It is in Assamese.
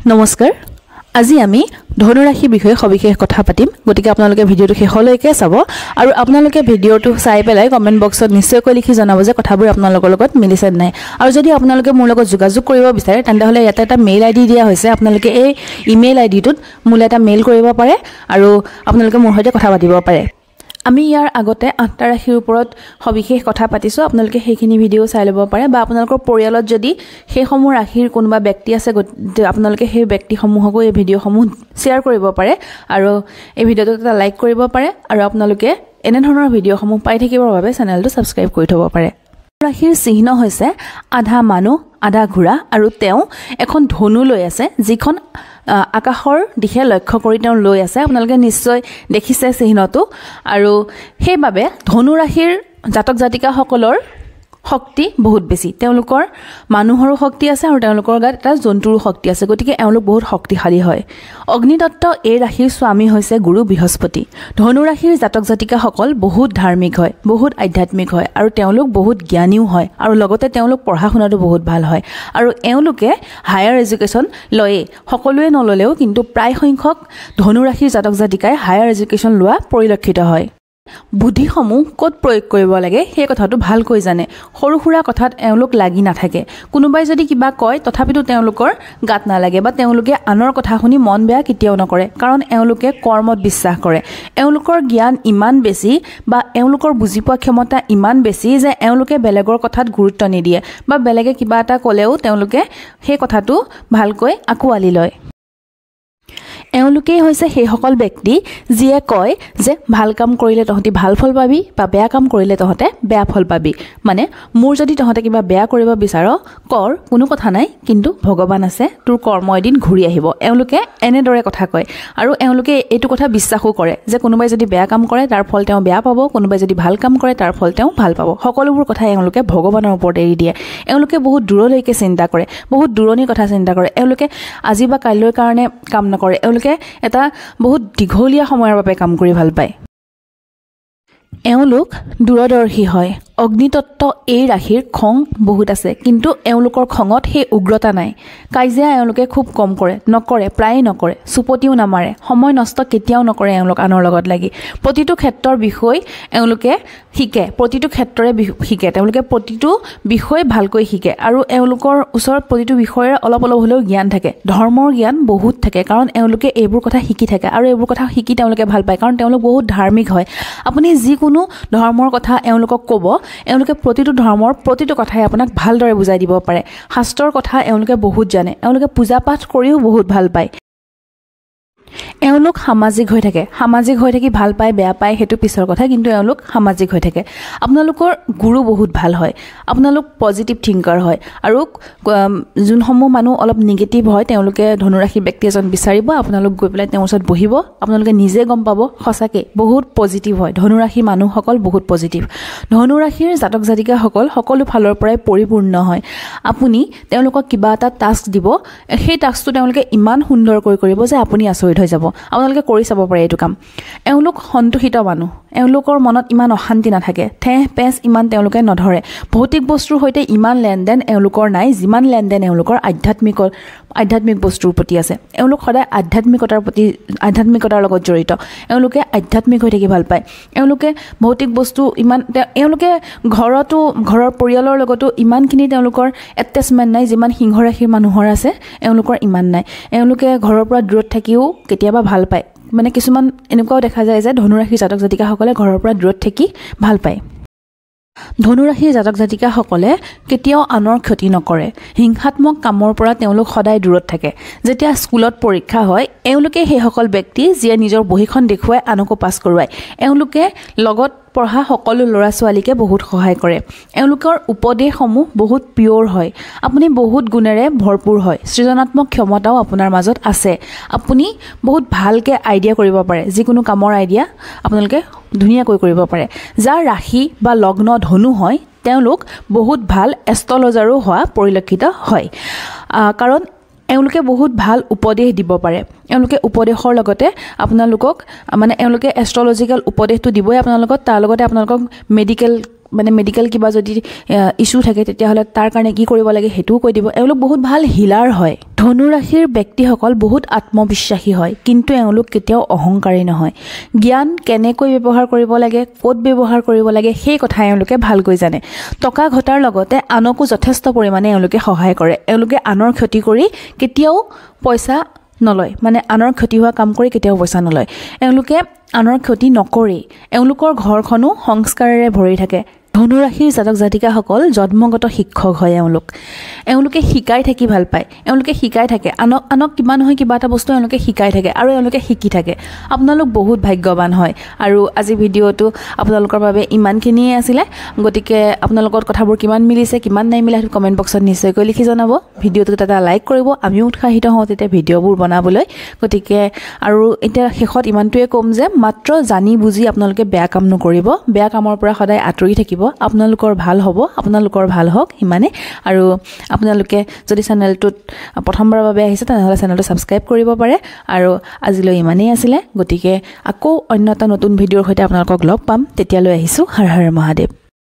নমস্কাৰ, আজি আমি ধনুৰাশিৰ বিষয়ে সবিশেষ কথা পাতিম। গতিকে আপোনালোকে ভিডিঅ'টো শেষলৈকে চাব আৰু আপোনালোকে ভিডিঅ'টো চাই পেলাই কমেণ্ট বক্সত নিশ্চয়কৈ লিখি জনাব যে কথাবোৰ আপোনালোকৰ লগত মিলিছে নাই। আৰু যদি আপোনালোকে মোৰ লগত যোগাযোগ কৰিব বিচাৰে তেন্তে হ'লে ইয়াতে এটা মেইল আই ডি দিয়া হৈছে, আপোনালোকে এই ইমেইল আই ডিটোত মোলৈ এটা মেইল কৰিব পাৰে আৰু আপোনালোকে মোৰ সৈতে কথা পাতিব পাৰে। আমি ইয়াৰ আগতে ৮টা ৰাশিৰ ওপৰত সবিশেষ কথা পাতিছোঁ, আপোনালোকে সেইখিনি ভিডিঅ' চাই ল'ব পাৰে বা আপোনালোকৰ পৰিয়ালত যদি সেইসমূহ ৰাশিৰ কোনোবা ব্যক্তি আছে আপোনালোকে সেই ব্যক্তিসমূহকো এই ভিডিঅ'সমূহ শ্বেয়াৰ কৰিব পাৰে আৰু এই ভিডিঅ'টোত এটা লাইক কৰিব পাৰে আৰু আপোনালোকে এনেধৰণৰ ভিডিঅ'সমূহ পাই থাকিবৰ বাবে চেনেলটো ছাবস্ক্ৰাইব কৰি থ'ব পাৰে। ৰাশিৰ চিহ্ন হৈছে আধা মানুহ আধা ঘোঁৰা আৰু তেওঁ এখন ধনু লৈ আছে, যিখন আকাশৰ দিশে লক্ষ্য কৰি তেওঁ লৈ আছে। আপোনালোকে নিশ্চয় দেখিছে চিহ্নটো। আৰু সেইবাবে ধনু ৰাশিৰ জাতক জাতিকাসকলৰ শক্তি বহুত বেছি, তেওঁলোকৰ মানুহৰো শক্তি আছে আৰু তেওঁলোকৰ গাত এটা জন্তুৰো শক্তি আছে, গতিকে এওঁলোক বহুত শক্তিশালী হয়। অগ্নিদত্ত এই ৰাশিৰ স্বামী হৈছে গুৰু বৃহস্পতি। ধনু ৰাশিৰ জাতক জাতিকাসকল বহুত ধাৰ্মিক হয়, বহুত আধ্যাত্মিক হয় আৰু তেওঁলোক বহুত জ্ঞানীও হয় আৰু লগতে তেওঁলোক পঢ়া শুনাতো বহুত ভাল হয় আৰু এওঁলোকে হায়াৰ এডুকেশ্যন লয়েই। সকলোৱে নল'লেও কিন্তু প্ৰায় সংখ্যক ধনু ৰাশিৰ জাতক জাতিকাই হায়াৰ এডুকেশ্যন লোৱা পৰিলক্ষিত হয়। বুদ্ধিসমূহ ক'ত প্ৰয়োগ কৰিব লাগে সেই কথাটো ভালকৈ জানে। সৰু সুৰা কথাত এওঁলোক লাগি নাথাকে। কোনোবাই যদি কিবা কয় তথাপিতো তেওঁলোকৰ গাত নালাগে বা তেওঁলোকে আনৰ কথা শুনি মন বেয়া কেতিয়াও নকৰে, কাৰণ এওঁলোকে কৰ্মত বিশ্বাস কৰে। এওঁলোকৰ জ্ঞান ইমান বেছি বা এওঁলোকৰ বুজি পোৱা ক্ষমতা ইমান বেছি যে এওঁলোকে বেলেগৰ কথাত গুৰুত্ব নিদিয়ে বা বেলেগে কিবা এটা ক'লেও তেওঁলোকে সেই কথাটো ভালকৈ আঁকোৱালি লয়। এওঁলোকেই হৈছে সেইসকল ব্যক্তি যিয়ে কয় যে ভাল কাম কৰিলে তহঁতি ভাল ফল পাবি বা বেয়া কাম কৰিলে তহঁতে বেয়া ফল পাবি। মানে মোৰ যদি তহঁতে কিবা বেয়া কৰিব বিচাৰ কৰ, কোনো কথা নাই, কিন্তু ভগৱান আছে, তোৰ কৰ্ম এদিন ঘূৰি আহিব। এওঁলোকে এনেদৰে কথা কয় আৰু এওঁলোকে এইটো কথা বিশ্বাসো কৰে যে কোনোবাই যদি বেয়া কাম কৰে তাৰ ফল তেওঁ বেয়া পাব, কোনোবাই যদি ভাল কাম কৰে তাৰ ফল তেওঁ ভাল পাব। সকলোবোৰ কথা এওঁলোকে ভগৱানৰ ওপৰত এৰি দিয়ে। এওঁলোকে বহুত দূৰলৈকে চিন্তা কৰে, বহুত দূৰণিৰ কথা চিন্তা কৰে। এওঁলোকে আজি বা কাইলৈৰ কাৰণে কাম নকৰে, এওঁলোকে এটা বহুত দীঘলীয়া সময়ৰ বাবে কাম কৰি ভাল পায়। এওঁলোক দূৰদৰ্শী হয়। অগ্নিতত্ত্ব এই ৰাশিৰ খং বহুত আছে, কিন্তু এওঁলোকৰ খঙত সেই উগ্ৰতা নাই। কাজিয়া এওঁলোকে খুব কম কৰে, নকৰে, প্ৰায়ে নকৰে, চুপতিও নামাৰে, সময় নষ্ট কেতিয়াও নকৰে এওঁলোক আনৰ লগত লাগি। প্ৰতিটো ক্ষেত্ৰৰ বিষয় এওঁলোকে শিকে, প্ৰতিটো ক্ষেত্ৰৰে শিকে, তেওঁলোকে প্ৰতিটো বিষয় ভালকৈ শিকে আৰু এওঁলোকৰ ওচৰত প্ৰতিটো বিষয়ৰে অলপ অলপ হ'লেও জ্ঞান থাকে। ধৰ্মৰ জ্ঞান বহুত থাকে, কাৰণ এওঁলোকে এইবোৰ কথা শিকি থাকে আৰু এইবোৰ কথা শিকি তেওঁলোকে ভাল পায়, কাৰণ তেওঁলোক বহুত ধাৰ্মিক হয়। আপুনি যিকোনো ধৰ্মৰ কথা এওঁলোকক ক'ব, এওঁলোকে প্ৰতিটো ধৰ্মৰ প্ৰতিটো কথাই আপোনাক ভালদৰে বুজাই দিব পাৰে। শাস্ত্ৰৰ কথা এওঁলোকে বহুত জানে, এওঁলোকে পূজা পাঠ কৰিও বহুত ভাল পায়। এওঁলোক সামাজিক হৈ থাকে, সামাজিক হৈ থাকি ভাল পায় বেয়া পায় সেইটো পিছৰ কথা, কিন্তু এওঁলোক সামাজিক হৈ থাকে। আপোনালোকৰ গুৰু বহুত ভাল হয়, আপোনালোক পজিটিভ থিংকাৰ হয় আৰু যোনসমূহ মানুহ অলপ নিগেটিভ হয় তেওঁলোকে ধনুৰাশিৰ ব্যক্তি এজন বিচাৰিব, আপোনালোক গৈ পেলাই তেওঁৰ ওচৰত বহিব, আপোনালোকে নিজে গম পাব সঁচাকৈ বহুত পজিটিভ হয়। ধনুৰাশিৰ মানুহসকল বহুত পজিটিভ। ধনুৰাশিৰ জাতক জাতিকাসকল সকলো ফালৰ পৰাই পৰিপূৰ্ণ হয়। আপুনি তেওঁলোকক কিবা এটা টাস্ক দিব, সেই টাস্কটো তেওঁলোকে ইমান সুন্দৰকৈ কৰিব যে আপুনি আচৰিত হৈ যাব। আপোনালোকে কৰি চাব পাৰে এইটো কাম। এওঁলোক সন্তোষিত মানুহ, এওঁলোকৰ মনত ইমান অশান্তি নাথাকে, ঠেহ পেঁচ ইমান তেওঁলোকে নধৰে। ভৌতিক বস্তুৰ সৈতে ইমান লেনদেন এওঁলোকৰ নাই যিমান লেনদেন এওঁলোকৰ আধ্যাত্মিক বস্তুৰ প্ৰতি আছে। এওঁলোক সদায় আধ্যাত্মিকতাৰ লগত জড়িত। এওঁলোকে আধ্যাত্মিক হৈ থাকি ভাল পায়। এওঁলোকে ভৌতিক বস্তু ইমান এওঁলোকে ঘৰতো ঘৰৰ পৰিয়ালৰ লগতো ইমানখিনি তেওঁলোকৰ এটেচমেণ্ট নাই যিমান সিংহ ৰাশিৰ মানুহৰ আছে, এওঁলোকৰ ইমান নাই। এওঁলোকে ঘৰৰ পৰা দূৰত থাকিও কেতিয়াবা ভাল পায়। মানে কিছুমান এনেকুৱাও দেখা যায় যে ধনুৰাশিৰ জাতক জাতিকাসকলে ঘৰৰ পৰা দূৰত থাকি ভাল পায়। ধনুৰাশিৰ জাতক জাতিকাসকলে কেতিয়াও আনৰ ক্ষতি নকৰে। হিংসাত্মক কামৰ পৰা তেওঁলোক সদায় দূৰত থাকে। যেতিয়া স্কুলত পৰীক্ষা হয় এওঁলোকে সেইসকল ব্যক্তি যিয়ে নিজৰ বহীখন দেখুৱাই আনকো পাছ কৰোৱায়। এওঁলোকে লগত পঢ়া সকলো ল'ৰা ছোৱালীকে বহুত সহায় কৰে। এওঁলোকৰ উপদেশসমূহ বহুত পিয়'ৰ হয়। আপুনি বহুত গুণেৰে ভৰপূৰ হয়। সৃজনাত্মক ক্ষমতাও আপোনাৰ মাজত আছে। আপুনি বহুত ভালকৈ আইডিয়া কৰিব পাৰে, যিকোনো কামৰ আইডিয়া আপোনালোকে ধুনীয়াকৈ কৰিব পাৰে। যাৰ ৰাশি বা লগ্ন ধনু হয় তেওঁলোক বহুত ভাল এষ্ট্ৰলজাৰো হোৱা পৰিলক্ষিত হয়, কাৰণ এওঁলোকে বহুত ভাল উপদেশ দিব পাৰে। এওঁলোকে উপদেশৰ লগতে আপোনালোকক মানে এওঁলোকে এষ্ট্ৰলজিকেল উপদেশটো দিবই আপোনালোকক, তাৰ লগতে আপোনালোকক মেডিকেল মানে মেডিকেল কিবা যদি ইছ্যু থাকে তেতিয়াহ'লে তাৰ কাৰণে কি কৰিব লাগে সেইটোও কৈ দিব। এওঁলোক বহুত ভাল হিলাৰ হয়। ধনুৰাশিৰ ব্যক্তিসকল বহুত আত্মবিশ্বাসী হয়, কিন্তু এওঁলোক কেতিয়াও অহংকাৰী নহয়। জ্ঞান কেনেকৈ ব্যৱহাৰ কৰিব লাগে, ক'ত ব্যৱহাৰ কৰিব লাগে সেই কথা এওঁলোকে ভালকৈ জানে। টকা ঘটাৰ লগতে আনকো যথেষ্ট পৰিমাণে এওঁলোকে সহায় কৰে। এওঁলোকে আনৰ ক্ষতি কৰি কেতিয়াও পইচা নলয়, মানে আনৰ ক্ষতি হোৱা কাম কৰি কেতিয়াও পইচা নলয়। এওঁলোকে আনৰ ক্ষতি নকৰেই। এওঁলোকৰ ঘৰখনো সংস্কাৰেৰে ভৰি থাকে। ধনুৰাশিৰ জাতক জাতিকাসকল জন্মগত শিক্ষক হয়। এওঁলোকে শিকাই থাকি ভাল পায়। এওঁলোকে শিকাই থাকে আনক কিবা নহয় কিবা এটা বস্তু এওঁলোকে শিকাই থাকে আৰু এওঁলোকে শিকি থাকে। আপোনালোক বহুত ভাগ্যৱান হয়। আৰু আজি ভিডিঅ'টো আপোনালোকৰ বাবে ইমানখিনিয়ে আছিলে। গতিকে আপোনালোকৰ কথাবোৰ কিমান মিলিছে কিমান নাই মিলা সেইটো কমেণ্ট বক্সত নিশ্চয়কৈ লিখি জনাব। ভিডিঅ'টোত এটা লাইক কৰিব, আমিও উৎসাহিত হওঁ তেতিয়া ভিডিঅ'বোৰ বনাবলৈ। গতিকে আৰু এতিয়া শেষত ইমানটোৱে ক'ম যে মাত্ৰ জানি বুজি আপোনালোকে বেয়া কাম নকৰিব, বেয়া কামৰ পৰা সদায় আঁতৰি থাকিব। আপোনালোকৰ ভাল হ'ব, আপোনালোকৰ ভাল হওক সিমানে। আৰু আপোনালোকে যদি চেনেলটোত প্ৰথমবাৰৰ বাবে আহিছে তেনেহ'লে চেনেলটো ছাবস্ক্ৰাইব কৰিব পাৰে। আৰু আজিলৈ ইমানেই আছিলে। গতিকে আকৌ অন্য এটা নতুন ভিডিঅ'ৰ সৈতে আপোনালোকক লগ পাম। তেতিয়ালৈ আহিছোঁ। হৰ হৰ মহাদেৱ।